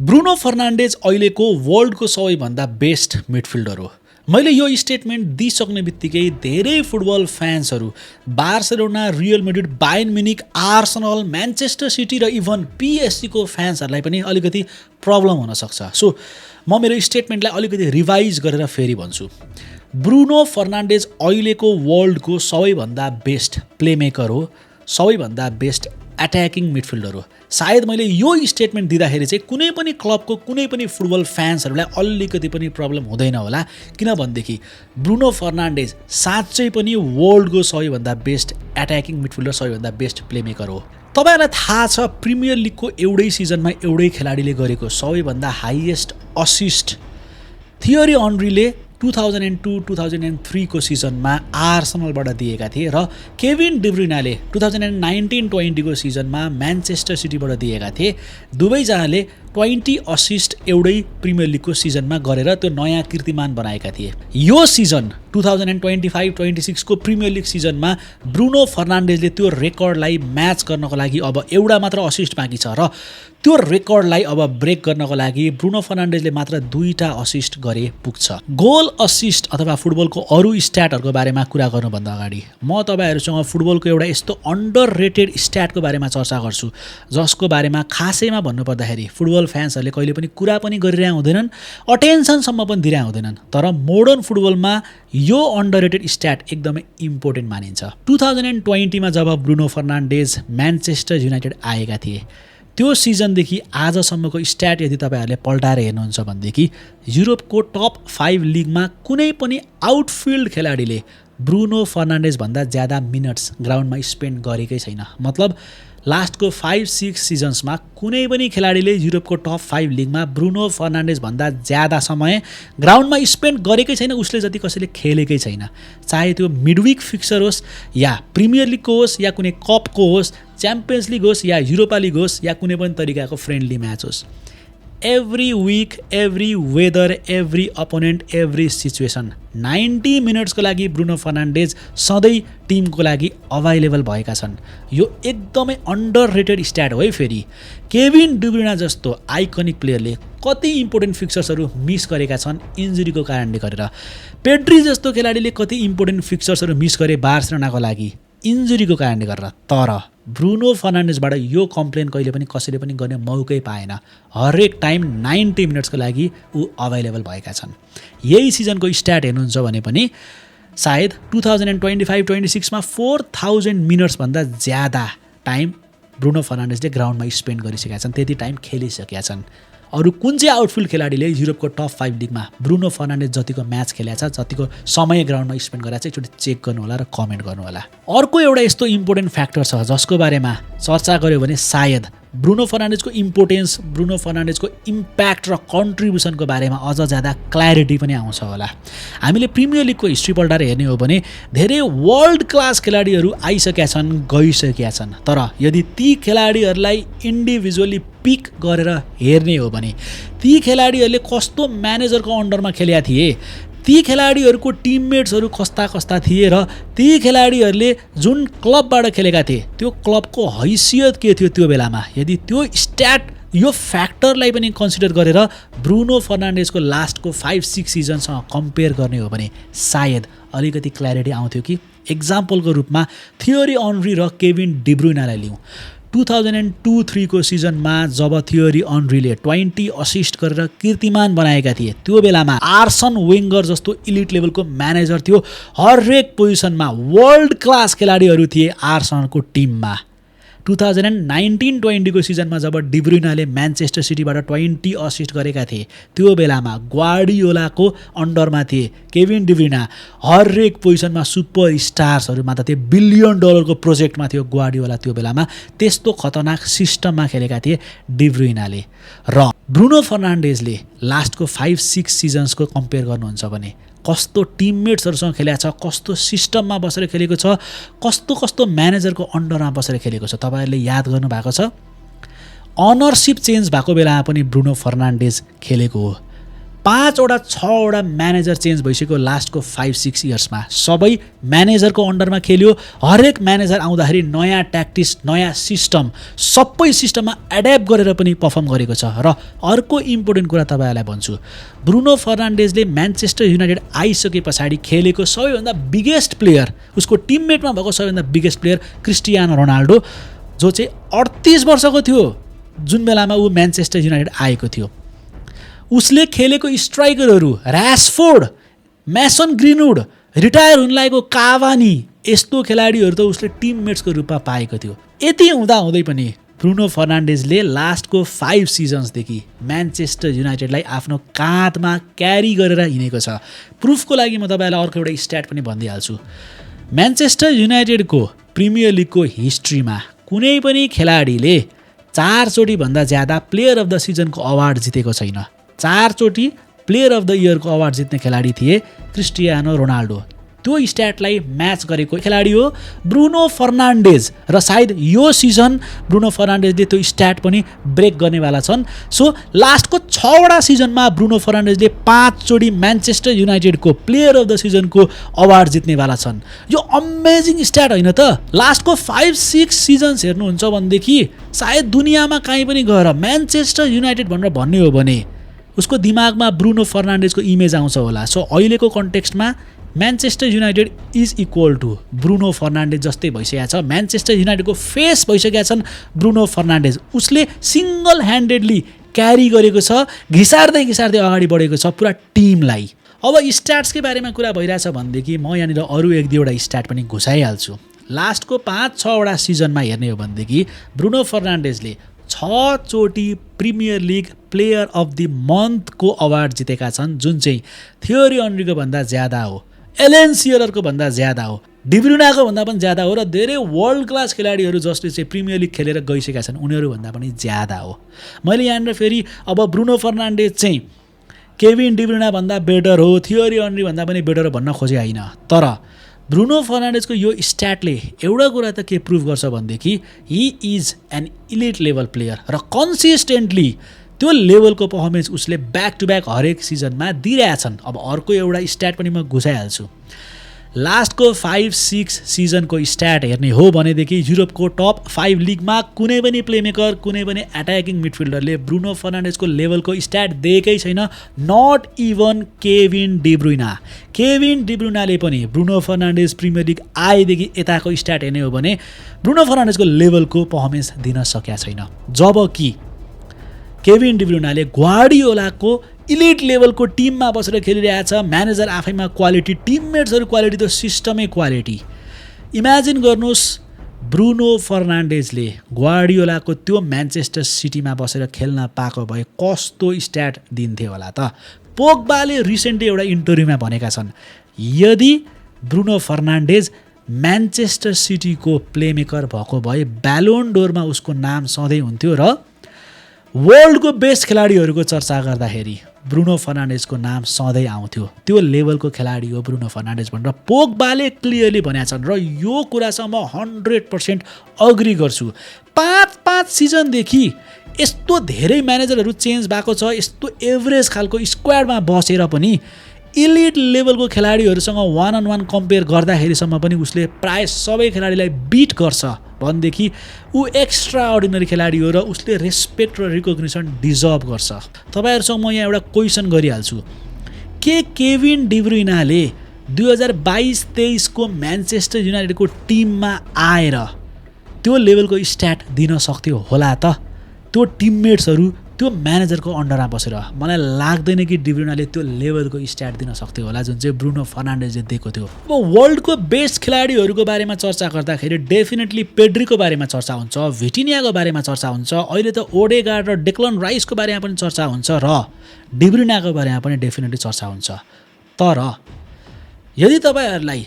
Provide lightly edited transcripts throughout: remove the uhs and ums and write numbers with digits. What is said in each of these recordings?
Bruno फर्नान्डेज अहिलेको वर्ल्डको सबैभन्दा बेस्ट मिडफिल्डर हो। मैले यो स्टेटमेन्ट दिइसक्ने बित्तिकै धेरै फुटबल फ्यान्सहरू Barcelona, Real Madrid, Bayern Munich, Arsenal, Manchester City र इभन पिएसजीको फ्यान्सहरूलाई पनि अलिकति प्रब्लम हुनसक्छ। सो म मेरो स्टेटमेन्टलाई अलिकति रिभाइज गरेर फेरि भन्छु। ब्रुनो फर्नान्डेज अहिलेको वर्ल्डको सबैभन्दा बेस्ट प्लेमेकर हो, सबैभन्दा बेस्ट अट्याकिङ मिडफिल्डर हो। सायद मैले यो स्टेटमेन्ट दिँदाखेरि चाहिँ कुनै पनि क्लबको कुनै पनि फुटबल फ्यान्सहरूलाई अलिकति पनि प्रब्लम हुँदैन होला, किनभनेदेखि ब्रुनो फर्नान्डेज साँच्चै पनि वर्ल्डको सबैभन्दा बेस्ट अट्याकिङ मिडफिल्डर, सबैभन्दा बेस्ट प्लेमेकर हो। तपाईँहरूलाई थाहा छ प्रिमियर लिगको एउटै सिजनमा एउटै खेलाडीले गरेको सबैभन्दा हाइएस्ट असिस्ट थियरी अनरीले 2002-2003 को सिजनमा आर्सेनलबाट दिएका थिए र केभिन डिब्रुइनाले 2019-20 को सिजनमा म्यान्चेस्टर सिटीबाट दिएका थिए। दुवैजनाले 20 असिस्ट एउटै प्रिमियर लिगको सिजनमा गरेर त्यो नयाँ कीर्तिमान बनाएका थिए। यो सिजन 2025-26 को प्रिमियर लिग सिजनमा ब्रुनो फर्नान्डेजले त्यो रेकर्डलाई म्याच गर्नको लागि अब एउटा मात्र असिस्ट बाँकी छ र त्यो रेकर्डलाई अब ब्रेक गर्नको लागि ब्रुनो फर्नान्डेजले मात्र 2टा असिस्ट गरे पुग्छ। गोल असिस्ट अथवा फुटबलको अरू स्ट्याटहरूको बारेमा कुरा गर्नुभन्दा अगाडि म तपाईँहरूसँग फुटबलको एउटा यस्तो अन्डर रेटेड स्ट्याटको बारेमा चर्चा गर्छु जसको बारेमा खासैमा भन्नुपर्दाखेरि फुटबल फ्यान्सहरूले कहिले पनि कुरा पनि गरिरहेका हुँदैनन्, अटेन्सनसम्म पनि दिइरहेका हुँदैनन्। तर मोडर्न फुटबलमा यो अन्डर रेटेड स्ट्याट एकदमै इम्पोर्टेन्ट मानिन्छ। 2020 मा जब ब्रुनो फर्नान्डेज म्यान्चेस्टर युनाइटेड आएका थिए, त्यो सिजनदेखि आजसम्मको स्ट्याट यदि तपाईँहरूले पल्टाएर हेर्नुहुन्छ भनेदेखि युरोपको टप 5 लिगमा कुनै पनि आउटफिल्ड खेलाडीले ब्रुनो फर्नान्डेजभन्दा ज्यादा मिनट्स ग्राउन्डमा स्पेन्ड गरेकै छैन। मतलब लास्टको 5-6 सिजन्समा कुनै पनि खेलाडीले युरोपको टप 5 लिगमा ब्रुनो फर्नान्डेजभन्दा ज्यादा समय ग्राउन्डमा स्पेन्ड गरेकै छैन, उसले जति कसैले खेलेकै छैन। चाहे त्यो मिडविक फिक्सर होस् या प्रिमियर लिगको होस् या कुनै कपको होस्, च्याम्पियन्स लिग होस् या युरोपा लिग होस् या कुनै पनि तरिकाको फ्रेन्डली म्याच होस्। Every week, every weather, every opponent, every situation 90 मिनट्सको लागि ब्रुनो फर्नान्डेज सधैँ टिमको लागि अभाइलेबल भएका छन्। यो एकदमै अन्डर रेटेड स्ट्याट हो है। फेरि केभिन डिब्रुइना जस्तो आइकनिक प्लेयरले कति इम्पोर्टेन्ट फिक्चर्सहरू मिस गरेका छन् इन्जुरीको कारणले गरेर। पेड्री जस्तो खेलाडीले कति इम्पोर्टेन्ट फिक्चर्सहरू मिस गरे बार्सेलोनाको लागि इन्जुरीको कारणले गरेर। तर ब्रुनो फर्नान्डेजबाट यो कम्प्लेन कहिले पनि कसैले पनि गर्ने मौकै पाएन। हरेक टाइम 90 मिनट्सको लागि ऊ अभाइलेबल भएका छन्। यही सिजनको स्ट्याट हेर्नुहुन्छ भने पनि सायद 2025-26 मा 4000 मिनट्सभन्दा ज्यादा टाइम ब्रुनो फर्नान्डेजले ग्राउन्डमा स्पेन्ड गरिसकेका छन्, त्यति टाइम खेलिसकेका छन्। अरू कुन चाहिँ आउटफिल्ड खेलाडीले युरोपको टप 5 लिगमा ब्रुनो फर्नान्डेज जतिको म्याच खेलेको छ, जतिको समय ग्राउन्डमा स्पेन्ड गरेर चाहिँ एकचोटि चेक गर्नु होला र कमेन्ट गर्नु होला। अर्को एउटा यस्तो इम्पोर्टेन्ट फ्याक्टर छ जसको बारेमा चर्चा गर्यो भने सायद ब्रुनो फर्नान्डेजको इम्पोर्टेन्स, ब्रुनो फर्नान्डेजको इम्प्याक्ट र कन्ट्रिब्युसनको बारेमा अझ ज्यादा क्ल्यारिटी पनि आउँछ होला। हामीले प्रिमियर लिगको हिस्ट्री पल्टाएर हेर्ने हो भने धेरै वर्ल्ड क्लास खेलाडीहरू आइसकेका छन्, गइसकेका छन्। तर यदि ती खेलाडीहरूलाई इन्डिभिजुअली पिक गरेर हेर्ने हो भने ती खेलाडीहरूले कस्तो म्यानेजरको अन्डरमा खेलेका थिए, ती खेलाडीहरूको टिममेट्सहरू कस्ता कस्ता थिए र ती खेलाडीहरूले जुन क्लबबाट खेलेका थिए त्यो क्लबको हैसियत के थियो त्यो बेलामा, यदि त्यो स्ट्याट यो फ्याक्टरलाई पनि कन्सिडर गरेर ब्रुनो फर्नान्डेजको लास्टको 5-6 सिजनसँग कम्पेयर गर्ने हो भने सायद अलिकति क्ल्यारिटी आउँथ्यो कि। एक्जाम्पलको रूपमा थियरी अनरी र केभिन डिब्रुइनालाई लिउँ। 2002-03 को सिजनमा जब थियरी अनरीले 20 असिस्ट गरेर कीर्तिमान बनाएका थिए, त्यो बेलामा आर्सन वेङ्गर जस्तो इलिट लेभलको म्यानेजर थियो। हरेक पोजिसनमा वर्ल्ड क्लास खेलाडीहरू थिए आर्सनलको टिममा। 2019-20 को सिजनमा जब डिब्रुइनाले म्यान्चेस्टर सिटीबाट 20 असिस्ट गरेका थिए, त्यो बेलामा ग्वार्डियोलाको अन्डरमा थिए केभिन डिब्रुइना। हरेक पोजिसनमा सुपर स्टार्सहरूमा त त्यो $1 बिलियन प्रोजेक्टमा थियो ग्वार्डियोला त्यो बेलामा। त्यस्तो खतरनाक सिस्टममा खेलेका थिए डिब्रुइनाले। र ब्रुनो फर्नान्डेजले लास्टको 5-6 सिजन्सको कम्पेयर गर्नुहुन्छ भने कस्तो टिममेट्सहरूसँग खेलेको छ, कस्तो सिस्टममा बसेर खेलेको छ, कस्तो कस्तो म्यानेजरको अन्डरमा बसेर खेलेको छ, तपाईँहरूले याद गर्नुभएको छ। अनरसिप चेन्ज भएको बेलामा पनि ब्रुनो फर्नान्डेज खेलेको हो। 5वटा 6वटा म्यानेजर चेन्ज भइसक्यो लास्टको 5-6 इयर्समा। सबै म्यानेजरको अन्डरमा खेल्यो। हरेक म्यानेजर आउँदाखेरि नयाँ ट्याक्टिक्स, नयाँ सिस्टम, सबै सिस्टममा एड्याप्ट गरेर पनि पर्फर्म गरेको छ। र अर्को इम्पोर्टेन्ट कुरा तपाईँहरूलाई भन्छु, ब्रुनो फर्नान्डेजले म्यान्चेस्टर युनाइटेड आइसके पछाडि खेलेको सबैभन्दा बिगेस्ट प्लेयर, उसको टिममेटमा भएको सबैभन्दा बिगेस्ट प्लेयर क्रिस्टियानो रोनाल्डो, जो चाहिँ 38 वर्षको थियो जुन बेलामा ऊ म्यान्चेस्टर युनाइटेड आएको थियो। उसले खेलेको स्ट्राइकरहरू र्यासफोर्ड, म्यासन ग्रिनवुड, रिटायर हुन लागेको काभानी, यस्तो खेलाडीहरू त उसले टिममेट्सको रूपमा पाएको थियो। यति हुँदाहुँदै पनि ब्रुनो फर्नान्डेजले लास्टको 5 सिजन्सदेखि म्यान्चेस्टर युनाइटेडलाई आफ्नो काँधमा क्यारी गरेर हिँडेको छ। प्रुफको लागि म तपाईँलाई अर्को एउटा स्ट्याट पनि भनिदिइहाल्छु। म्यान्चेस्टर युनाइटेडको प्रिमियर लिगको हिस्ट्रीमा कुनै पनि खेलाडीले 4 चोटि भन्दा ज्यादा प्लेयर अफ द सिजनको अवार्ड जितेको छैन। 4 चोटि प्लेयर अफ द इयरको अवार्ड जित्ने खेलाडी थिए क्रिस्टियानो रोनाल्डो। त्यो स्ट्याटलाई म्याच गरेको खेलाडी हो ब्रुनो फर्नान्डेज, र सायद यो सिजन ब्रुनो फर्नान्डेजले त्यो स्ट्याट पनि ब्रेक गर्नेवाला छन्। सो लास्टको 6वटा सिजनमा ब्रुनो फर्नान्डेजले 5 चोटि म्यान्चेस्टर युनाइटेडको प्लेयर अफ द सिजनको अवार्ड जित्नेवाला छन्। यो अमेजिङ स्ट्याट होइन त? लास्टको 5-6 सिजन्स हेर्नुहुन्छ भनेदेखि सायद दुनियाँमा कहीँ पनि गएर म्यान्चेस्टर युनाइटेड भनेर भन्ने हो भने उसको दिमागमा ब्रुनो फर्नान्डेजको इमेज आउँछ होला। सो अहिलेको कन्टेक्स्टमा Manchester United is equal to Bruno Fernandes जस्तै भइसकेको छ। म्यान्चेस्टर युनाइटेडको फेस भइसकेका छन् ब्रुनो फर्नान्डेज। उसले सिङ्गल ह्यान्डेडली क्यारी गरेको छ, घिसार्दै घिसार्दै अगाडि बढेको छ पुरा टिमलाई। अब स्ट्याट्सकै बारेमा कुरा भइरहेछ भनेदेखि म यहाँनिर अरू 1-2वटा स्ट्याट पनि घुसाइहाल्छु। लास्टको 5-6वटा सिजनमा हेर्ने हो भनेदेखि ब्रुनो फर्नान्डेजले 6 चोटि premier league player of the मन्थको अवार्ड जितेका छन्, जुन चाहिँ थियोरी अन्रीको भन्दा ज्यादा हो, एलेन सियररको भन्दा ज्यादा हो, डिब्रुनाको भन्दा पनि ज्यादा हो, र धेरै वर्ल्ड क्लास खेलाडीहरू जसले चाहिँ प्रिमियर लिग खेलेर गइसकेका छन् उनीहरूभन्दा पनि ज्यादा हो। मैले यहाँनिर फेरि अब ब्रुनो फर्नान्डेज चाहिँ केभिन डिब्रुना भन्दा बेटर हो, थियोरी अन्री भन्दा पनि बेटर हो भन्न खोजे होइन। तर ब्रुनो फर्नान्डेजको यो स्ट्याटले एउटा कुरा त के प्रुभ गर्छ भनेदेखि he is an elite level player, र कन्सिस्टेन्टली त्यो लेभलको पर्फर्मेन्स उसले ब्याक टु ब्याक हरेक सिजनमा दिइरहेछन्। अब अर्को एउटा स्ट्याट पनि म घुसाइहाल्छु। लास्टको 5-6 सिजनको स्ट्याट हेर्ने हो भनेदेखि युरोपको टप 5 लिगमा कुनै पनि प्लेमेकर, कुनै पनि एट्याकिङ मिडफिल्डरले ब्रुनो फर्नान्डेजको लेभलको स्ट्याट दिएकै छैन। Not even Kevin De Bruyne. Kevin डिब्रुनाले पनि ब्रुनो फर्नान्डेज प्रिमियर लिग आएदेखि यताको स्ट्याट हेर्ने हो भने ब्रुनो फर्नान्डेजको लेभलको पर्फर्मेन्स दिन सकेका छैन। जबकि केभिन डिब्रुनाले ग्वार्डियोलाको इलिट लेभलको टिममा बसेर खेलिरहेछ। म्यानेजर आफैमा क्वालिटी, टिममेट्सहरू क्वालिटी, त सिस्टमै क्वालिटी। इमेजिन गर्नुहोस् ब्रुनो फर्नान्डेजले ग्वार्डियोलाको त्यो म्यान्चेस्टर सिटीमा बसेर खेल्न पाएको भए कस्तो स्ट्याट दिन्थे होला त। पोग्बाले रिसेन्टली एउटा इन्टरभ्यूमा भनेका छन्, यदि ब्रुनो फर्नान्डेज म्यान्चेस्टर सिटीको प्लेमेकर भएको भए ब्यालोन डोरमा उसको नाम सधैँ हुन्थ्यो, र वर्ल्डको बेस्ट खेलाडीहरूको चर्चा गर्दाखेरि ब्रुनो फर्नान्डेजको नाम सधैँ आउँथ्यो। त्यो लेभलको खेलाडी हो ब्रुनो फर्नान्डेज भनेर पोग्बाले क्लियरली भनेका छन्, र यो कुरासँग म 100% अग्री गर्छु। 5 सिजनदेखि यस्तो धेरै म्यानेजरहरू चेन्ज भएको छ, यस्तो एभरेज खालको स्क्वाडमा बसेर पनि इलिट लेभलको खेलाडीहरूसँग 1-on-1 कम्पेयर गर्दाखेरिसम्म पनि उसले प्राय सबै खेलाडीलाई बिट गर्छ भनेदेखि ऊ एक्स्ट्रा अर्डिनरी खेलाडी हो, र उसले रेस्पेक्ट र रिकग्निसन डिजर्भ गर्छ। तपाईँहरूसँग म यहाँ एउटा क्वेसन गरिहाल्छु, के केभिन डिब्रुनाले 2022-23 को म्यान्चेस्टर युनाइटेडको टिममा आएर त्यो लेभलको स्ट्याट दिन सक्थ्यो होला त? त्यो टिममेट्सहरू त्यो म्यानेजरको अन्डरमा बसेर मलाई लाग्दैन कि डिब्रुनाले त्यो लेभलको स्ट्याट दिन सक्थ्यो होला जुन चाहिँ ब्रुनो फर्नान्डेजले दिएको थियो। अब वर्ल्डको बेस्ट खेलाडीहरूको बारेमा चर्चा गर्दाखेरि डेफिनेटली पेड्रीको बारेमा चर्चा हुन्छ, भिटिनियाको बारेमा चर्चा हुन्छ, अहिले त ओडेगार्ड र डेक्लन राइसको बारेमा पनि चर्चा हुन्छ, र डिब्रुनाको बारेमा पनि डेफिनेटली चर्चा हुन्छ। तर यदि तपाईँहरूलाई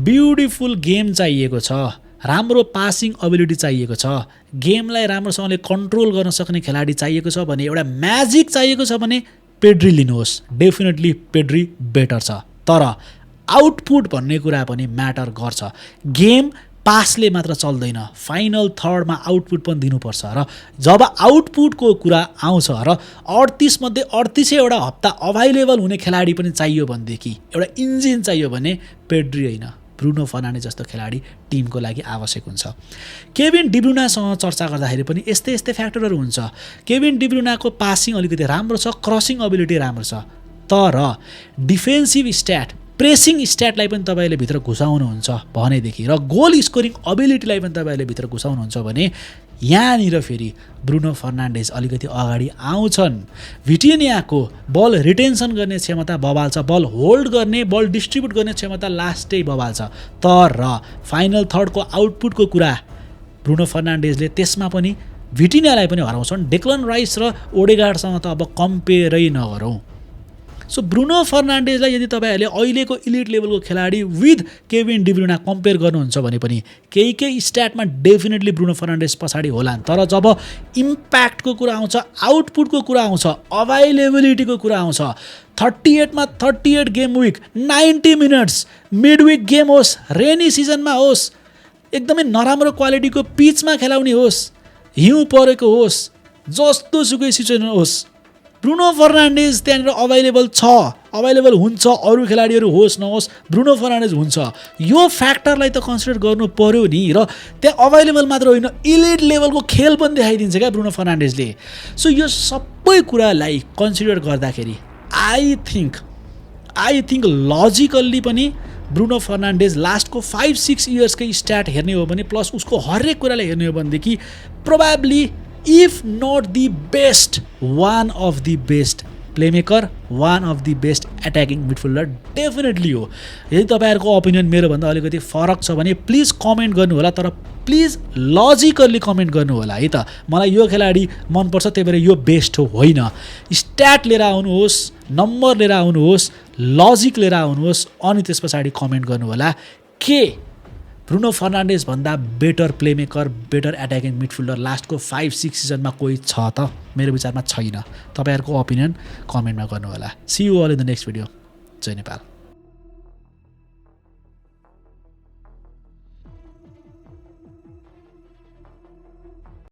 ब्युटिफुल गेम चाहिएको छ, राम्रो पासिङ एबिलिटी चाहिएको छ, गेमलाई राम्रोसँगले कन्ट्रोल गर्न सक्ने खेलाडी चाहिएको छ भने, एउटा म्याजिक चाहिएको छ भने पेड्री लिनुहोस्। डेफिनेटली पेड्री बेटर छ, तर आउटपुट भन्ने कुरा पनि म्याटर गर्छ। गेम पासले मात्र चल्दैन, फाइनल थर्डमा आउटपुट पनि दिनुपर्छ र जब आउटपुटको कुरा आउँछ र 38 मध्ये 38वटा हप्ता अभाइलेबल हुने खेलाडी पनि चाहियो भनेदेखि, एउटा इन्जिन चाहियो भने पेड्री होइन, ब्रुनो फर्नान्डेज जस्तो खेलाडी टिमको लागि आवश्यक हुन्छ। केभिन डिब्रुनासँग चर्चा गर्दाखेरि पनि यस्तै यस्तै फ्याक्टरहरू हुन्छ। केभिन डिब्रुनाको पासिङ अलिकति राम्रो छ, क्रसिङ एबिलिटी राम्रो छ, तर डिफेन्सिभ स्ट्याट, प्रेसिङ स्ट्याटलाई पनि तपाईँले भित्र घुसाउनुहुन्छ भनेदेखि र गोल स्कोरिङ एबिलिटीलाई पनि तपाईँले भित्र घुसाउनुहुन्छ भने यहाँनिर फेरि ब्रुनो फर्नान्डेज अलिकति अगाडि आउँछन्। भिटिनियाको बल रिटेन्सन गर्ने क्षमता बवाल छ, बल होल्ड गर्ने, बल डिस्ट्रिब्युट गर्ने क्षमता लास्टै बवाल छ, तर फाइनल थर्डको आउटपुटको कुरा ब्रुनो फर्नान्डेजले त्यसमा पनि भिटिनियालाई पनि हराउँछन्। डेक्लन राइस र ओडेगार्डसँग त अब कम्पेयरै नगरौँ। सो ब्रुनो फर्नान्डेजलाई यदि तपाईँहरूले अहिलेको इलिट लेभलको खेलाडी विथ केभिन डिब्रुना कम्पेयर गर्नुहुन्छ भने पनि केही स्ट्याटमा डेफिनेटली ब्रुनो फर्नान्डेज पछाडि होलान्, तर जब इम्प्याक्टको कुरा आउँछ, आउटपुटको कुरा आउँछ, अभाइलेबिलिटीको कुरा आउँछ, 38मा 38 game week, 90 minutes, mid week game होस्, रेनी सिजनमा होस्, एकदमै नराम्रो क्वालिटीको पिचमा खेलाउने होस्, हिउँ परेको होस्, जस्तो सुकै सिचुएसन होस्, ब्रुनो फर्नान्डेज त्यहाँनिर अभाइलेबल हुन्छ। अरू खेलाडीहरू होस् नहोस्, ब्रुनो फर्नान्डेज हुन्छ। यो फ्याक्टरलाई त कन्सिडर गर्नु पर्यो नि, र त्यहाँ अभाइलेबल मात्र होइन, इलिट लेभलको खेल पनि देखाइदिन्छ क्या ब्रुनो फर्नान्डेजले। सो यो सबै कुरालाई कन्सिडर गर्दाखेरि आई थिङ्क लजिकल्ली पनि ब्रुनो फर्नान्डेज लास्टको 5-6 इयर्सकै स्ट्याट हेर्ने हो भने, प्लस उसको हरेक कुरालाई हेर्ने हो भनेदेखि probably if not the best, one of the best playmaker, one of the best attacking midfielder definitely हो। यदि तपाईँहरूको ओपिनियन मेरोभन्दा अलिकति फरक छ भने प्लिज कमेन्ट गर्नु होला, तर प्लिज लजिकल्ली कमेन्ट गर्नु होला है त। मलाई यो खेलाडी मनपर्छ त्यही भएर यो बेस्ट हो होइन। स्ट्याट लिएर आउनुहोस्, नम्बर लिएर आउनुहोस्, लजिक लिएर आउनुहोस्, अनि त्यस पछाडि कमेन्ट गर्नु होला के ब्रुनो फर्नान्डेज भन्दा better playmaker, better attacking midfielder लास्टको 5-6 सिजनमा कोही छ त? मेरो विचारमा छैन। तपाईँहरूको ओपिनियन कमेन्टमा गर्नु होला। See you all in the next video. जय नेपाल।